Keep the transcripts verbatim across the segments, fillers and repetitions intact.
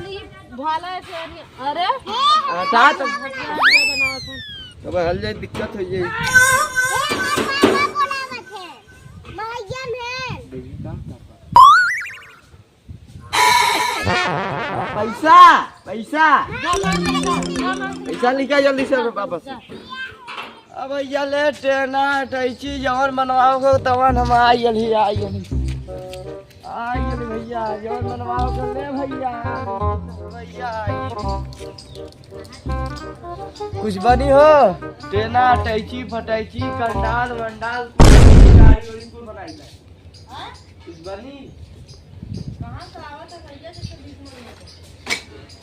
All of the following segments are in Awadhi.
भला है से नहीं। अरे। हटा तो। हटिया, हटिया बनावत है। अब हल जाए, दिक्कत हो जाए। पैसा, पैसा। पैसा लेके आ जल्दी से अपने पापा से। अब भैया ले टेना, टैची, जवन बनवाओ को तवन हम आई गल ही, आई गल ही। आई गल भैया, जवन बनवाओ को ले भैया। भैया आई गल। कुछ बनी हो? टेना, टैची, फटैची, कंडाल, वंडाल, कुछ गाड़ी वाड़ी कुल बनाई जाए। हाँ? कुछ बनी? कहाँ से आवत है भैया, जैसे बीच में लगे?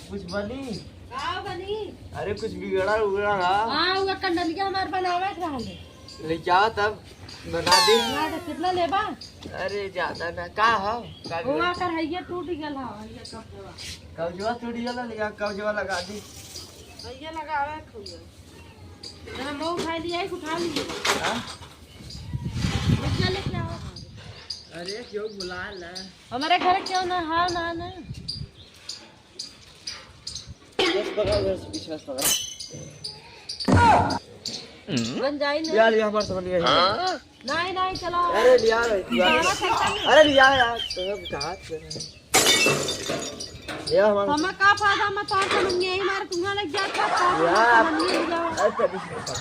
कुछ बनी? का बनी? अरे कुछ बिगड़ा उगड़ा रहा। हाँ, वो कंडलिया हमार बनावे के रहले। ले जाओ तब, बना दी। बना दे, कितना लेबा? अरे ज्यादा ना, का हो? का हुआ बिगड़ा? कर हैया टूट गल हो, हैया कब्जवा। कब्जवा टूट गल हो, ले जाओ, कब्जवा लगा दी। हैया लगावे के हुआ। जब हम उठा लिया, एक उठा लिए। हाँ? भैया लेके आओ। अरे, क्यों बुला ला? हमारे घर क्यों ना, हाँ, ना, ना। बस पकड़, बस पीछे से पकड़। बन जाई ना। यार, ये हमारे समझ गए। नहीं, नहीं, चलो। अरे, लिया, लिया। बाबा चलता नहीं। अरे, लिया यार, तो हम कहाँ से हैं? ये हमारा हमें का फायदा, मैं तो समझ नहीं आई, मारे तुम्हारा लग जाता, यार। समझ नहीं जाओ। अरे, तो कुछ नहीं था।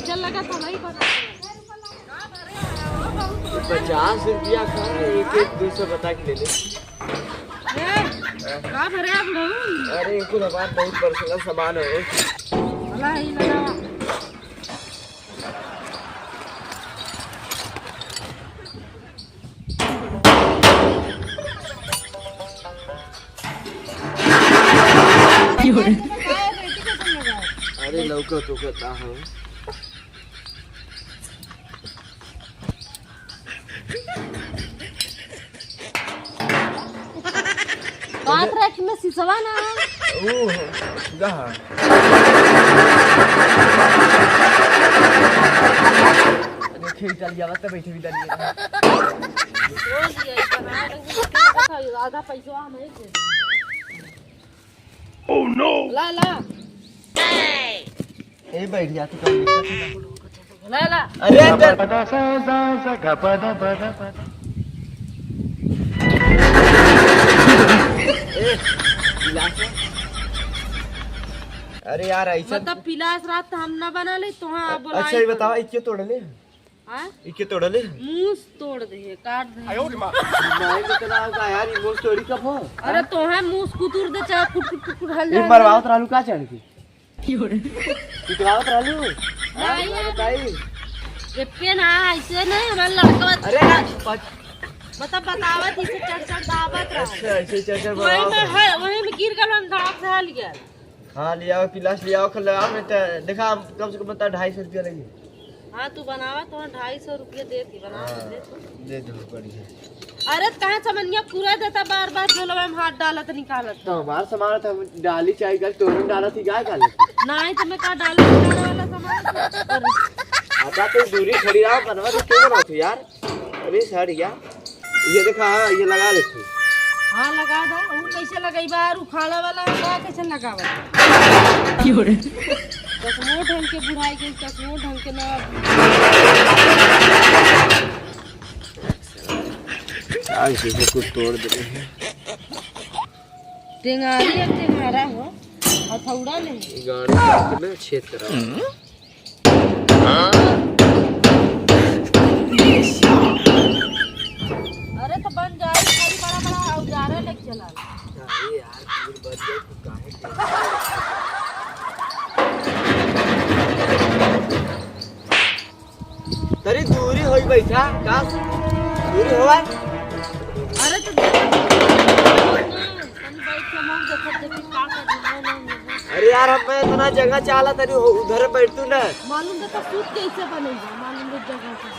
चल लगा था, वही पर। पचास रुपया का एक, एक दो सौ बता के ले ले। ए, का भरे आप लोग? अरे, कुल हमार बहुत personal सामान है। भला ही लगावा। अरे लौका तो कहता हूँ। बात रख में सिसवा ना। ओ, जा। देखिए, चल जावा, तब बैठे भी डालिए। रोज यही बना रहे हैं, आधा पैसा हम ही दे देंगे। Oh no! ला, ला। ए, बैठ जा, तू कम बैठ जा। ला, ला। अरे, अंदर। ए, गिलास है। अरे यार, ऐसा मतलब पिलास रात हम ना बना ले, तो हाँ, बोला अच्छा, ये बताओ, ये क्यों तोड़ ले? हाँ? ई के तोड़ले? मूस तोड़ दे, काट दे। माई के तोड़ा का यार, ई मूस तोड़ी कब हो? अरे तोहे मूस कुतुर दे, चाहे कुट कुट कुट कुट हल ई जाए। मरवावत रहलू का चढ़ के? कुतरावत रहलू? नहीं, हाँ, बताई। एके ना, ऐसे नहीं, हमारा लड़का बत-, अरे ना, पच- मतलब बतावत, इसे चढ़ चढ़ दावत रहा। अच्छा, ऐसे चढ़ चढ़ वही में बतावत है, वही में गिर गल, हम धड़ाक से हल गया। हाँ, ले आओ, पिलास ले आओ, खा ले आओ, नहीं तो देखा, कम से कम बता, ढाई सौ रुपया लगी। हाँ, तू बनावा, तो ढाई सौ रुपया दे दी, बना हाँ, दे तू। दे दो, बढ़िया। अरे, तो कहाँ समनिया पूरा देता, बार बार झोलवा में हाथ डालत निकालत। तो हमार सामान था, हम डाली चाहे कर, तोहन डालत ही, गाय डालत ही। नहीं, तो मैं का डालत, डाले वाला सामान था। अच्छा, तो दूरी खड़ी रहा, बनवा तो क्यों बनाओ तू यार? अरे सर, या, ये देखा, हाँ, ये लगा ले तू। हाँ, लगा दे। ऊ कैसे लगइबा? यार, उखाड़ा वाला है, का कैसे लगावा? क्यों रे? चश्मो ढंग के बुढ़ाई गई, चश्मो ढंग के ना। आज जैसे कुछ तोड़ दे रहे हैं। टेंगारी एक टेंगारा हो, हथौड़ा नहीं। गाड़ी काट के ना छेद करा। अरे तो बन जाए, खाली बड़ा बड़ा औजारे लेके चला। अरे यार, फिर बन जाए तो काहे के? तरी दूरी होई बैठा, का दूरी होवा? अरे तो देखो, तनी बैठ के मुंह देखत देखी का कर रहे हैं। अरे यार, हम मैं इतना जगह चाला तनी हो, उधर बैठ तू ना। मालूम दे तो सूत कैसे बनेगा, मालूम दे जगह से।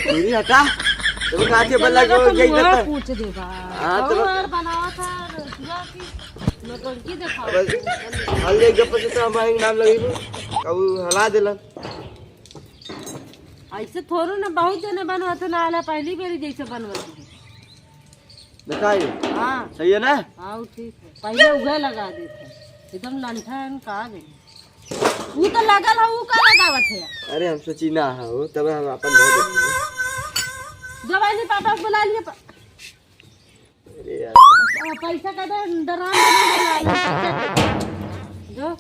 दूरी हटा। तो कहा के बल्ला को मुँह यही देता। पूछ देबा। हाँ, तो और बनावा था, पूरा की नौटंकी देखा। बस, हल जाए गप्प से तो हमारे नाम लगेबू, कबू हला देलन। ऐसे थोड़ो ना, बहुत जने बनवाते ना आला, पहली बेरी जैसे बनवाते हैं। बताइए। हाँ। सही है ना? हाँ, वो ठीक है। पहले उहे लगा देते हैं। एकदम लंठा है, का गई? वो तो लगल है, वो का लगावत है? अरे, हम सोची ना है वो, तब हम अपन धो देते। जो भाई ने पापा को बुला लिया, पा- अरे यार। आ, पैसा का दे, दराम बना दे, पैसा का दे। जो।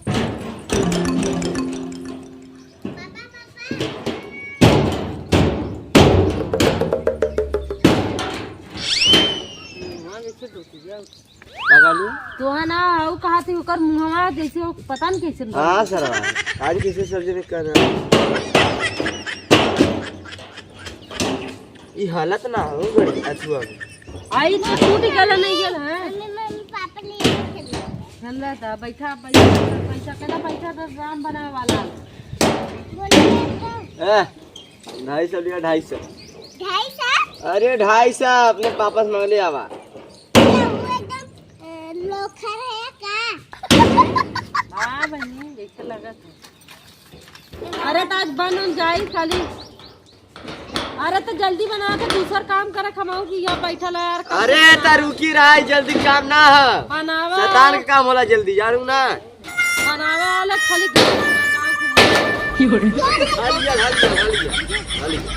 हाँ, जैसे टूट गया। का कहलू? तो है ना, वो कहा थी, ओकर मुंहवा जैसे वो पता नहीं कैसे हाँ, सरवा। आज कैसे सब्जी में कर रहा है? ई हालत ना हो बड़ी अथुआ में। आई तो टूट गल नहीं गल है। मम्मी, मम्मी, पापा ले आए थे। चल रहा था, बैठा, बैठा, बैठा, कहता बैठा तो राम बनावे वाला। बोलिए तो। ए, ढाई सौ लिया, ढाई सौ। ढाई सौ? अरे, ढाई सौ अपने पापा से मांग ले आवा। ये वो एकदम, ए, लोखर है का? हाँ बहनी, जैसे लगा था। अरे, तो आज बन उन जाई खाली। अरे, तो जल्दी बना के दूसर काम करे, कमाऊ की यहाँ बैठल है यार, काम अरे, करना। तो रुकी रहा, जल्दी काम ना है। बनावा। शैतान का काम होला जल्दी, जानू ना। बनावे वाले खाली घर में काम करना। हलिया, हलिया, हलिया, हलिया। यार।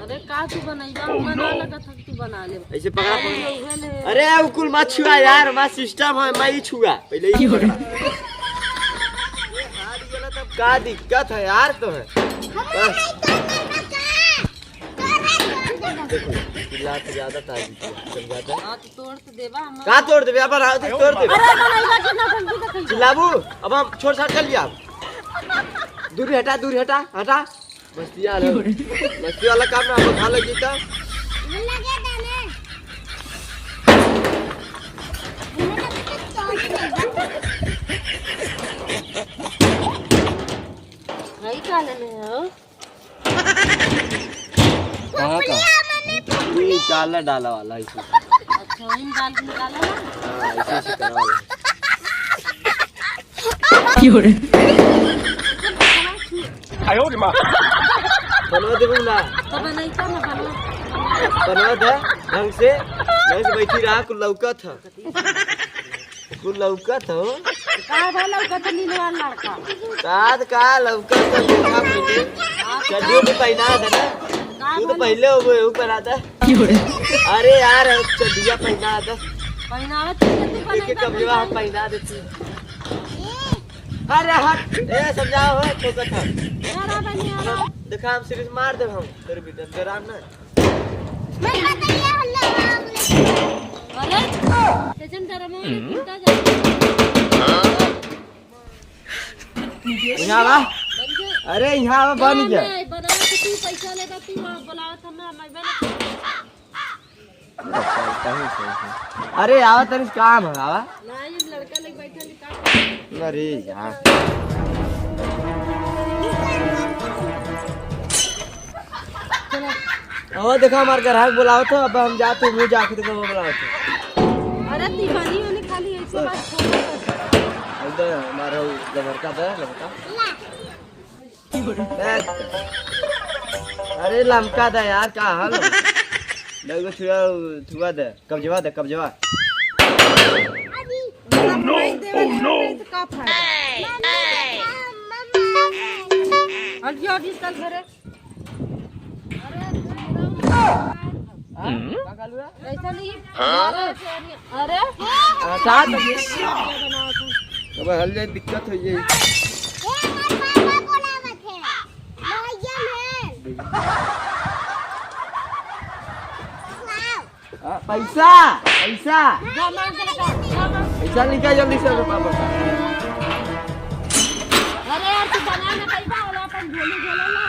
अरे का तू बनइबा? Oh, बना no। लगा था कि तू बना ले। ऐसे पकड़ा, अरे पकड़ा। उहे ले। अरे उ कुल मत छुआ यार, हमार सिस्टम है, मैं ही छुआ। पहले ही पकड़ा। ये हाथ गलत, अब का दिक्कत है यार तो है? देखो, चिल्ला तो ज्यादा ताकि समझाता। हाँ, तो तोड़ तो देबा हम। का तोड़ देबे? अब रहा तो तोड़ देबे। अरे, बनाइबा कि ना, समझी तो कहीं। चिल्लाबू, अब हम छोड़ छाड़ कर लिया। दूर हटा, दूर हटा, हटा। बस्ती आ रहा। बस्ती वाला काम ना, हम उठा लगी तो। लगे दाने। भाई, का लेने हो? कहाँ का? फुफुलिया मम्मी, फुफुली। ई काला डाला वाला है इसमें। अच्छा, इन डाल के निकाला ना? हाँ, ऐसे ऐसे करा वाला। क्यों रे? आयो रे माँ। बनवा देबू ना। तो बनाई का ना बनवा। बनवा दे ढंग से, ढंग से बैठी रहा, कुल लौकत है। कुल लौकत हो। का भा लौकत नीलवा लड़का? का त का लौकत हो, देखा पहले। चड्डियो भी पहना दे ना। का तू तो भा पहले हो गए, ऊपर आता। अरे यार, चड्डिया पहना दे। पहनावत तो तू एक एक बनाई कमजोरा हम बा। पहना देती। अरे हट, ए समझाओ हो, ठोकत है। यार, आ बनिया। देखा हम सीरीज मार दे हम, तेरे बेटे डराम ना। मैं बताइए हल्ला, हम लोग। अरे, कैसन डरामा वाला कुत्ता जा। यहाँ आवा। अरे, यहाँ आवा, बन जा। नहीं, बना के तू पैसा लेबा, तू वहाँ बुलावत हमें, हम अइबे ना। अरे, आवा, तनी काम है, आवा। नहीं, लड़का लेके बैठा, निकाल। अरे यार। और देखा, हमार ग्राहक बुलावत हो, अब हम जाते हैं, मुँह जाके देखो, वो बुलावत हो। अरे, दीवानी होने खाली ऐसे बात छोड़ दे। अब दे, हमारा वो लड़का दे, लड़का। अरे लमका दे यार, का हाल हो? दे गो छुआ, छुआ दे, कब्जवा दे, कब्जवा। Oh no! Oh no! का फायदा? हट जा, अभी चल घरे। हाँ? का कहलू है? ऐसा नहीं। हाँ? अरे। आ, साथ में। अब हल जाए, दिक्कत हो जाए। ए, हमार पापा बोलावत है। भैया है। आ, पैसा, पैसा। पैसा निकाल जल्दी से, पापा। अरे यार, तू बना ना, पैसा वाला अपन झोली झोला ला।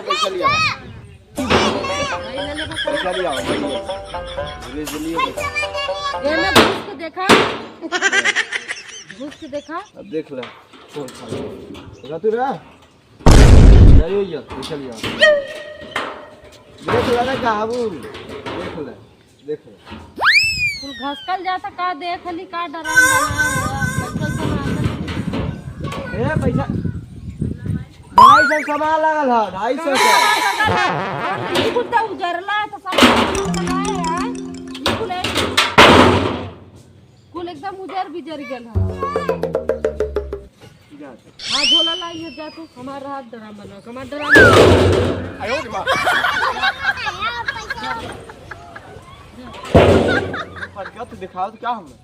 पैसा लिया। पैसा लिया। धीरे से लियो। एमे घुस के देखा, घुस के देखा। अब देख ले, कौन खा ले। देखा तू ना? जाइयो ये, निकल जा। देख ले रे काबू, देख ले, देख ले। कुल घसकल जाता का, देख ली का डराम बनाया हुआ, घसकल से मारता। ए, पैसा, ढाई सौ सामान लागल है, ढाई सौ का। ई कुल तो उजरला है, तो सब कुल बनाए हैं। ई कुल एक, कुल एकदम उजर बिजर गेल है। हाँ, झोला लाई है, जा तू, हमार हाथ डराम बना, हमार डराम बना। फटका तो दिखाओ तो क्या हमने?